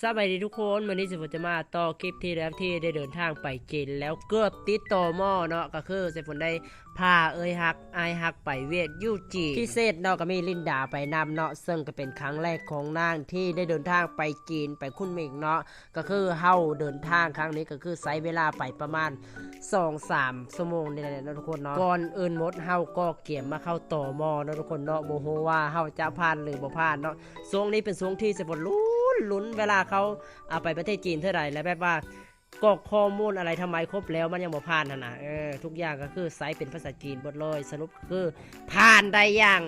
ສະບາຍດີທຸກຄົນ, ມື້ນີ້ເຊຟົນຈະມາຕໍ່ຄລິບທີ່ແລ້ວທີ່ໄດ້ເດີນທາງໄປຈີນ ແລ້ວເກືອບຕິດຕໍມໍເນາະ, ກໍຄືເຊຟົນໄດ້ພາເອື້ອຍຮັກ ອ້າຍຮັກໄປຫວຽດຢູ່ຈີນ. ພິເສດເນາະ ກໍມີລິນດາໄປນຳເນາະ, ເຊິ່ງກໍເປັນຄັ້ງແລກຂອງນາງທີ່ໄດ້ເດີນທາງໄປຈີນ ໄປຄຸນໝິງເນາະ. ກໍຄືເຮົາເດີນທາງຄັ້ງນີ້ ກໍຄືໃຊ້ເວລາໄປປະມານສອງສາມຊົ່ວໂມງນີ້ແຫຼະເນາະທຸກຄົນເນາະ. ກ່ອນອື່ນໝົດເຮົາກໍກຽມມາເຂົ້າຕໍມໍເນາະທຸກຄົນເນາະ, ບໍ່ຮູ້ວ່າເຮົາຈະຜ່ານຫຼືບໍ່ຜ່ານເນາະ. ຊ່ວງນີ້ເປັນຊ່ວງທີ່ເຊຟອນລຸ້ນໆ ເວລາເຂົາ ອາ ໄປປະເທດຈີນເທື່ອໃດ ແລ້ວແບບວ່າກອກຂໍ້ມູນອະໄລທຳໄມຄົບແລ້ວ ມັນຍັງບໍ່ຜ່ານຫັ້ນນະ. ເອີ ທຸກຢ່າງກໍຄືໃຊ້ເປັນພາສາຈີນເບິດເລີຍ, ສະຫຼຸບຄືຜ່ານໄດ້ຢ່າງ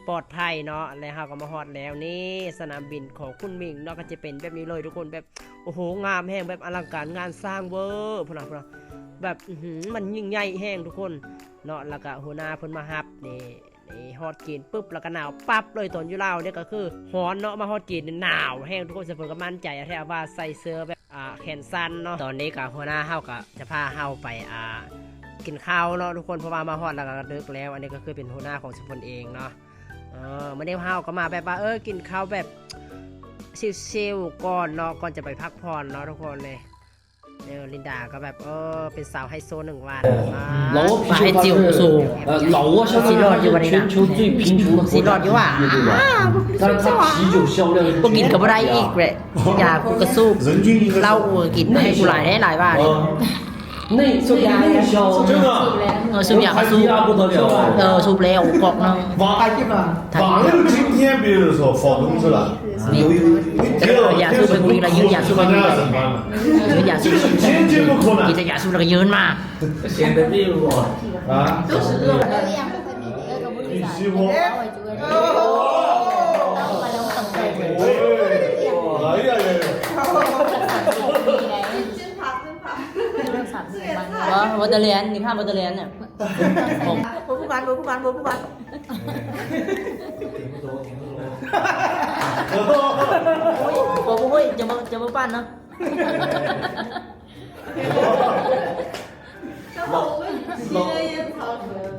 ປອດໄພເນາະ. ແລະເຮົາກໍມາຮອດແລ້ວ, ນີ້ສະໜາມບິນຂອງຄຸນໝິງເນາະ, ກໍຈະເປັນແບບນີ້ເລີຍທຸກຄົນ, ແບບ ໂອ້ໂຫ ງາມແຮງ, ແບບອະລັງການງານສ້າງເວີພຸ້ນນະ, ພຸ້ນນະ, ແບບ ອືຫື ມັນຍິ່ງໃຫຍ່ແຮງທຸກຄົນເນາະ. ແລ້ວກະຫົວໜ້າເພິ່ນມາຮັບນີ້ ນີ້ຮອດຈີນປຶບ ແລ້ວກະໜາວປັບເລີຍ. ຕອນຢູ່ລາວນີ້ກໍຄືຮ້ອນເນາະ, ມາຮອດຈີນນີ້ໜາວແຮງທຸກຄົນ. ເຊຟອນກໍໝັ້ນໃຈແທ້ວ່າໃສ່ເສື້ອແບບ ອາ ແຂນສັ້ນເນາະ. ຕອນນີ້ກໍຫົວໜ້າເຮົາກໍຈະພາເຮົາໄປ ອາ ກິນເຂົ້າເນາະທຸກຄົນ, ເພາະວ່າມາຮອດແລ້ວກໍດຶກແລ້ວ. ອັນນີ້ກໍຄືເປັນຫົວໜ້າຂອງເຊຟອນເອງເນາະ. ເອີ ມື້ນີ້ເຮົາກໍມາແບບວ່າ ເອີ ກິນເຂົ້າແບບຊິວໆກ່ອນເນາະ, ກ່ອນຈະໄປພັກຜ່ອນເນາະທຸກຄົນເລີຍ. ເອີ ລິນດາກໍແບບ ເອີ ເປັນສາວໄຮໂຊໜຶ່ງວັນ. 老外不就发现，呃，老挝现在是全球最贫穷的国家之一，对吧？但是它啤酒销量是第一名的。 ບໍ່ກິນກໍບໍ່ໄດ້ອີກແຫຼະ, ຢາກູກໍສູບ, ເຫຼົ້າກູກໍກິນ, ໃຫ້ກູຫຼາຍແທ້ຫຼາຍວ່າ. ເອີ ສູບຢາ ເອີ ສູບຢາກໍສູບ, ເອີ ສູບແລ້ວກອກໜຶ່ງ. ວາງເລີຍ ຈິງເທຍ ບີ ໂຊ ຟອກ ດຸງ ສະ ລະ ຢູ ຢູ ຢູ ຢາສູບເປັນວີລະ ຢືນຢາສູບເປັນວີລະ ຢືນຢາສູບ, ກິນແຕ່ຢາສູບແລ້ວກໍຢືນມາ. ບໍ່ ບໍ່ຕະແລນ ນີ້ພາບໍ່ຕະແລນ. ບໍ່ຜູ້ກັນ ບໍ່ຜູ້ກັນ ບໍ່ຜູ້ກັນ. ໂອ້ຍ ບໍ່ ບໍ່ ໂອ້ຍ ຈະບໍ່ ຈະບໍ່ປານເນາະ.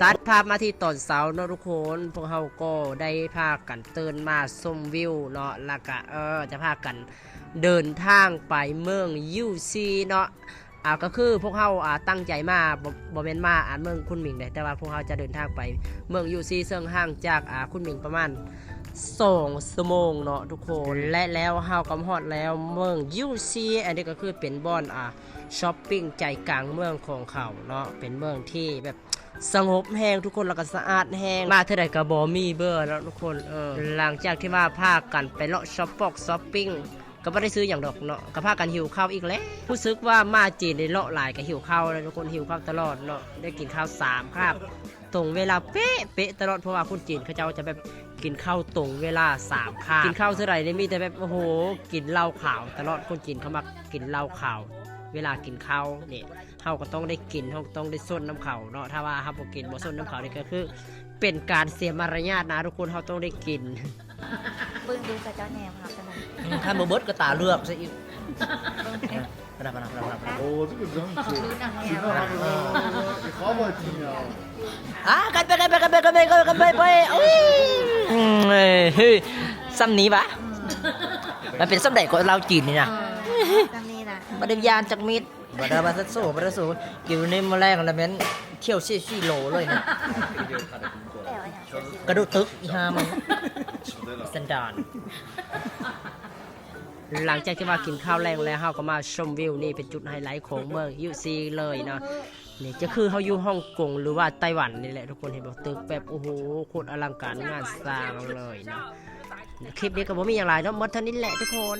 ຕັດພາບມາທີ່ຕອນເຊົ້າເນາະທຸກຄົນ, ພວກເຮົາກໍໄດ້ພາກັນຕື່ນມາຊົມວິວເນາະ, ແລ້ວກະ ເອີ ຈະພາກັນເດີນທາງໄປເມືອງຢູຊີເນາະ. ອາ ກໍຄືພວກເຮົາ ອາ ຕັ້ງໃຈມາ ບໍ່ ບໍ່ແມ່ນມາ ອາ ເມືອງຄຸນໝິງເດ້, ແຕ່ວ່າພວກເຮົາຈະເດີນທາງໄປເມືອງຢູຊີ ເຊິ່ງຫ່າງຈາກ ອາ ຄຸນໝິງປະມານສອງຊົ່ວໂມງເນາະທຸກຄົນ. ແລະແລ້ວເຮົາກໍມາຮອດແລ້ວເມືອງຢູຊີ, ອັນນີ້ກໍຄືເປັນບ່ອນ ອາ ຊັອບປິງໃຈກາງເມືອງຂອງເຂົາເນາະ, ເປັນເມືອງທີ່ແບບສະຫງົບແຮງທຸກຄົນ ແລ້ວກໍສະອາດແຮງ, ມາເທື່ອໃດກໍບໍ່ມີເບື່ອເນາະທຸກຄົນ. ເອີ ຫຼັງຈາກທີ່ວ່າພາກັນໄປເລາະຊັອບປອກຊັອບປິງ ກໍບໍ່ໄດ້ຊື້ຫຍັງດອກເນາະ, ກໍພາກັນຫິວເຂົ້າອີກແລ້ວ. ຮູ້ສຶກວ່າມາຈີນນີ້ເລາະຫຼາຍກໍຫິວເຂົ້ານະທຸກຄົນ, ຫິວເຂົ້າຕະຫຼອດເນາະ, ໄດ້ກິນເຂົ້າສາມຄາບ ຕົງເວລາເປະໆຕະຫຼອດ, ເພາະວ່າຄົນຈີນເຂົາເຈົ້າຈະແບບກິນເຂົ້າຕົງເວລາສາມຄາບ. ກິນເຂົ້າເທື່ອໃດນີ້ມີແຕ່ແບບ ໂອ້ໂຫ ກິນເຫຼົ້າຂາວຕະຫຼອດ, ຄົນຈີນເຂົາມັກກິນເຫຼົ້າຂາວເວລາກິນເຂົ້ານີ້. ເຮົາກໍຕ້ອງໄດ້ກິນ, ເຮົາກໍຕ້ອງໄດ້ຊົນນຳເຂົາເນາະ, ຖ້າວ່າເຮົາບໍ່ກິນ ບໍ່ຊົນນຳເຂົານີ້ກໍຄືເປັນການເສຍມາລະຍາດນະທຸກຄົນ, ເຮົາຕ້ອງໄດ້ກິນ. ເບິ່ງດູເຂົາເຈົ້າແຍມເຮົາຊະນັ້ນ. ອືມ ຄັນບໍ່ເບິດກໍຕາເລືອກຊະອີກ. ເບິ່ງແທ້. ປະນະ ປະນະ ປະນະ ປະນະ. ໂອ້ ຈະເປັນຫຍັງ ຄືໜັງແຮງ. ອ່າ ກັນໄປ ກັນໄປ ກັນໄປ ກັນໄປ ກັນໄປ ກັນໄປ ໂອ້ຍ ເຮີ້ຍ ສ່ຳນີ້ຫວາ? ມັນເປັນສ່ຳໃດກໍລາວຈີນນີ້ນະ. ເອີ ສ່ຳນີ້ນະ. ບໍ່ໄດ້ຢ້ານຈັກເມັດ. ບໍ່ໄດ້ວ່າຊັ້ນໂຊ ບໍ່ໄດ້ໂຊ ກິນນີ້ມື້ແລງລະແມ່ນຖ້ຽວສີ່ ສີ່ໂລເລີຍນະ. ກະດູກຕຶກອີ່ຫ່າມັນ ສັນດານ. ຫຼັງຈາກທີ່ວ່າກິນຂ້າວແລງແລ້ວ ເຮົາກໍມາຊົມວິວ. ນີ້ເປັນຈຸດໄຮໄລຂອງເມືອງຢູຊີເລີຍເນາະ. ນີ້ຈະຄືເຮົາຢູ່ຮົງກົງ ຫຼືວ່າໄຕ້ຫວັນນີ້ແຫຼະທຸກຄົນ. ເຫັນບໍ່? ຕຶກແບບ ໂອ້ໂຫ ໂຄດອະລັງການງານສ້າງເລີຍເນາະ. ຄລິບນີ້ກໍບໍ່ມີຫຍັງຫຼາຍເນາະ ໝົດເທົ່ານີ້ແຫຼະທຸກຄົນ.